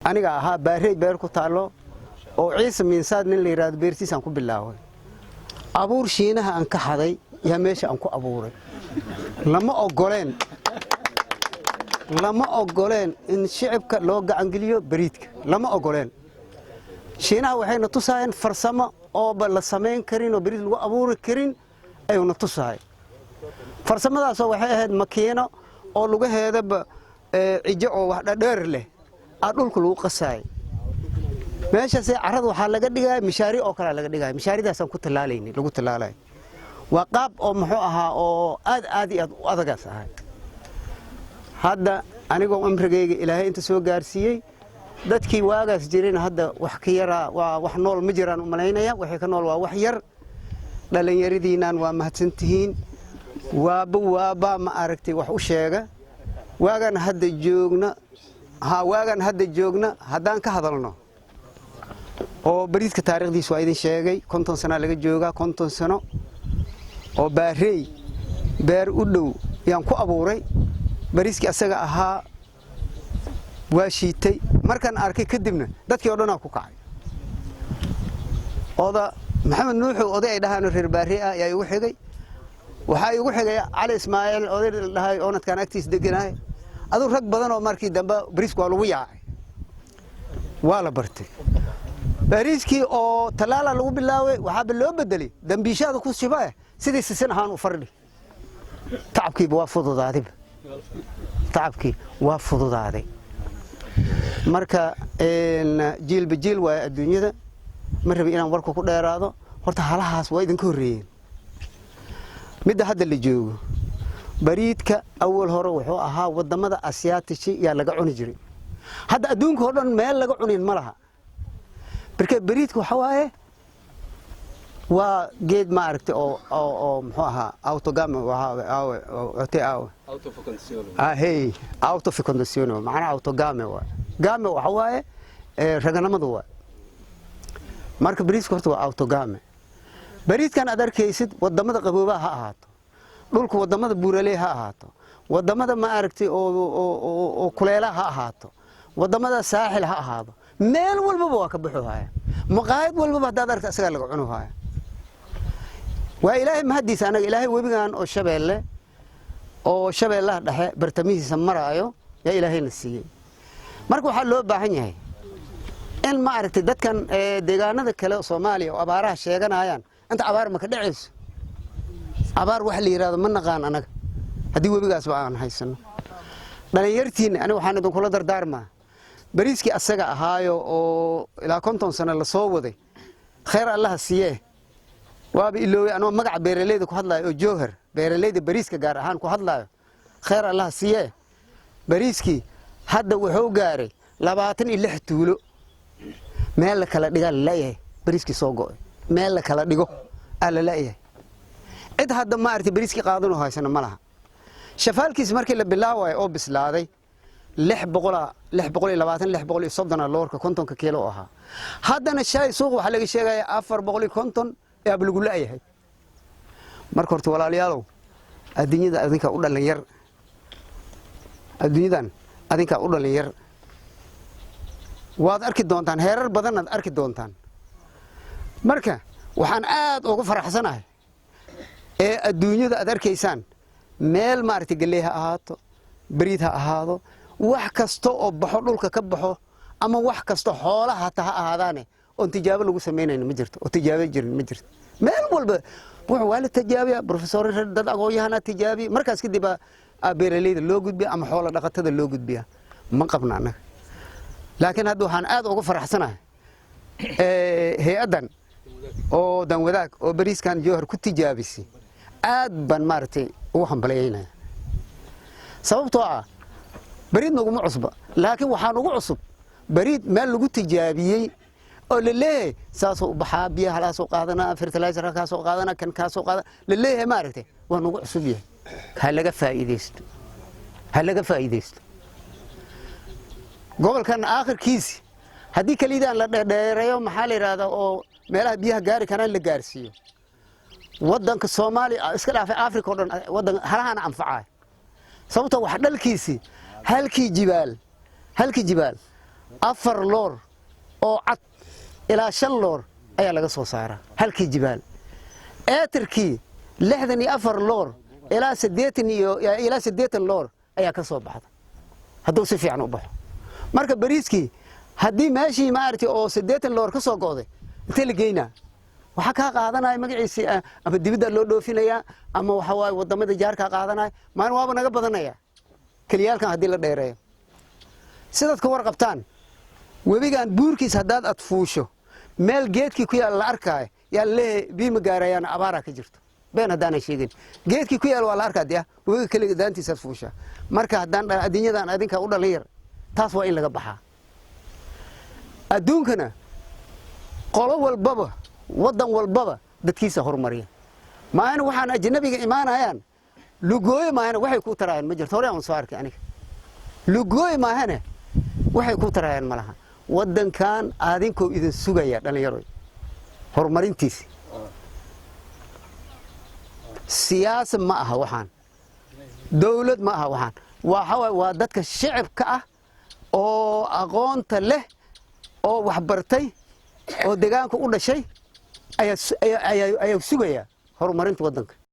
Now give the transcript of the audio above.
Aniga ahaa Baarey beer ku taallo oo Ciise Miinsaad nin la yidhahdo beertiisaan ku bilaaway. Abuur Shiinaha aan ka haday yaa meesha aan ku abuuray. Lama ogoleen, lama ogoleen in shicibka loo gacangeliyo bariidka, lama ogoleen. Shiinaha waxayna tusaayeen farsamo ooba la samayn karin oo bariid lagu abuuri karin ayuuna tusahay. Farsamadaasoo waxay ahayd makiino oo lugaheedaba cijo oo wax dhadheer leh aa dhulka lagu qasaayay. Meeshaasee carrada waxaa laga dhigaya mishaari oo kalea laga dhigaya. Mishaaridaasaan ku tallaalayni, lagu tallaalay. Waa qaab oo muxuu ahaa oo aad aad iyo aad u adagaas ahay. Hadda anigoo cumrigayga Ilaahay inta soo gaarsiiyey, dadkii waagaas jirayna hadda wax ka yaraa waa wax nool ma jiraan u malaynaya. Waxay ka nool waa wax yar. Dhallinyaradiinaan waa mahadsantihiin. Waaba waaba ma aragtay wax u sheega waagaan hadda joogna ha, waagaan hadda joogna haddaan ka hadalno oo bariidka taariikhdiis waa idin sheegay. 50 sanaa laga joogaa, 50 sano oo Baarey beer u dhow yaan ku abuuray bariiskii asaga ahaa. Waa shiitay markaan arkay kadibna dadkii o dhanaa ku kacay. Oda Maxamed Nuuxu, oday ay dhahaan reer Baarey ah, ayaa igu xigay. Waxaa igu xigay Cali Ismaaciil, oday la dhahay oonadkaan agtiis deganahay. Aduu rag badan oo markii dambe bariisku waa lagu yaacay, waa la bartay. Bariiskii oo tallaala lagu bilaaway waxaaba loo bedelay dambiishaada ku shiba sidii sisin ahaan u fardhi. Tacabkiiba waa fududaadayba, tacabkii waa fududaaday. Marka jiilba jiil waayo adduunyada. Ma rabi inaan warka ku dheeraado. Horta halahaas waa idinka horreeyeen. Midda hadda la joogo, bariidka awal hore wuxuu ahaa waddamada Asiyaatishi yaa laga cuni jiray. Hadda adduunka oo dhan meel laga cunin ma laha. Marka bariidka waxa waaye waa geed ma aragtay oo muxuu ahaa autogame aawe ote aawe ahey autofecundation, macnaha autogame waa game, waxa waaye raganimadu waa. Marka bariiska horta waa autogame. Bariidkan aad arkaysid wadamada qaboobaha ha ahaato, dhulka wadamada buuraley ha ahaato, wadamada ma aragtay oo kuleelaha ha ahaato, wadamada saaxil ha ahaado, meel walbaba waa ka baxu haya. Maqaayad walbaba haddaad aragta asagaa laga cunu haya. Waa Ilaahay mahaddiisa. Anaga Ilaahay webigan oo Shabeelle oo Shabeellaha Dhexe bartamihiisa maraayo yaa Ilaahayna siiyey. Marka waxaa loo baahan yahay in ma aragtay dadkan deegaanada kale oo Soomaaliya oo abaaraha sheeganayaan, inta abaar maka dhacayso. Abaar wax la yidhahdo ma naqaan anaga haddii webigaasba aan haysano. Dhalinyartiinna aniga waxaan idinkula dardaarmaa bariiskii asaga ahaayo oo ilaa 50 sano lasoo waday, khayr Allaha siiyee. Waaba iloowey anoo magaca beeraleyda ku hadlaayo oo Jowhar beeraleyda bariiska gaar ahaan ku hadlaayo. Khayr Allaha siiyee, bariiskii hadda wuxuu gaaray 26 tuulo. Meel la kala dhigaa la la'yahay. Bariiskii soo go'ay meel la kala dhigo aa la la'yahay. Cid hadda ma aragtay bariiskii qaadanoo haysana ma laha. Shafaalkiis markii la bilaawayo oo bislaaday 600, 620, 630 loorka 50-ka kiilo ahaa. Haddana shalay suuq waxaa laga sheegaya 450 yaaba lagu la'yahay. Marka horta walaalayaalow, adduunyada adinkaa u dhalin yar, adduunyadan adinkaa u dhalin yar. Waad arki doontaan, heerar badannaad arki doontaan. Marka waxaan aad ugu faraxsanahay ee adduunyada aad arkaysaan meel maaragtay galley ha ahaato, bariid ha ahaado, wax kasta oo baxo dhulka ka baxo ama wax kasta xoolaha hata ha ahaadaane oon tijaabo lagu samaynayno ma jirto, oo tijaabo jirin ma jirto. Meel walba wuxuu waa la tijaabiya. Professor, dad aqoon-yahanaa tijaabiya. Markaas kadib aa beeraleyda loo gudbiya ama xoola dhaqatada loo gudbiya. Ma qabna annaga. Laakiin hadda waxaan aad uga faraxsanahay hay-addan oo Danwadaag oo bariiskan Jowhar ku tijaabisay. Aad baan maaragtay ugu hambalayaynaya, sababtoo ah bariid naguma cusba, laakiin waxaan ugu cusub bariid meel lagu tijaabiyey oo la leeyahay saasuu u baxaa, biyaha halaasoo qaadanaa, fertilizer halkaasoo qaadanaa, kan kaasoo qaadana la leeyahay. Maaragtay waa nagu cusub yahay. Ha laga faa'iidaysto, ha laga faa'iidaysto. Gobolkan aakhirkiisi haddii kelidaan la dheerdheereeyo, maxaa la yidhahdaa, oo meelaha biyaha gaari karaan la gaarsiiyo, waddanka Soomaaliya iska dhaafay, Africa o dhan waddan halahaana anfacaay. Sababtoo wax dhalkiisii halkii jibaal, halkii jibaal. 4 loor oo cad ilaa 5 loor ayaa laga soo saaraa halkii jibaal. Eetarkii 64 loor ilaa 80 iyo ilaa 80 loor ayaa ka soo baxda hadduu si fiican u baxo. Marka bariiskii haddii meeshii, maaragtay, oo 80 loor ka soo go'day, intee la geynaa? Waxaa kaa qaadanaya magaciisii ama dibiddaa loo dhoofinayaa ama waxa waaye wadamada jaarkaa qaadanaya. Maalin waaba naga badanaya keliyaalkan haddii la dheereeyo. Sidaad ka warqabtaan, webigan buurkiis haddaad ad fuusho, meel geedkii ku yaal la arkaayo yaa laleeyahay biyo ma gaarayaan, abaaraa ka jirto. Been haddaanan sheegin, geedkii ku yaal waa la arkaa dee. Webiga keliga daantiisaad fuushaa. Marka haddaan adduunyadan adinka u dhalin yar, taas waa in laga baxaa. Adduunkana qolo walbaba, waddan walbaba dadkiisa horumariya. Maahana waxaan ajnabiga imaanayaan lugooyo maahane waxay ku tarayaan ma jirto. Hore aan soo arkay aniga, lugooyo maahane waxay ku tarayaan ma laha. Waddankan adinkoo idin sugaya, dhallinyaroy, horumarintiisi. Siyaasa ma aha waxaan, dawlad ma aha waxaan. Waxa waay waa dadka shicibka ah oo aqoonta leh oo waxbartay oo deegaanka u dhashay ayaa sugaya horumarinta waddanka.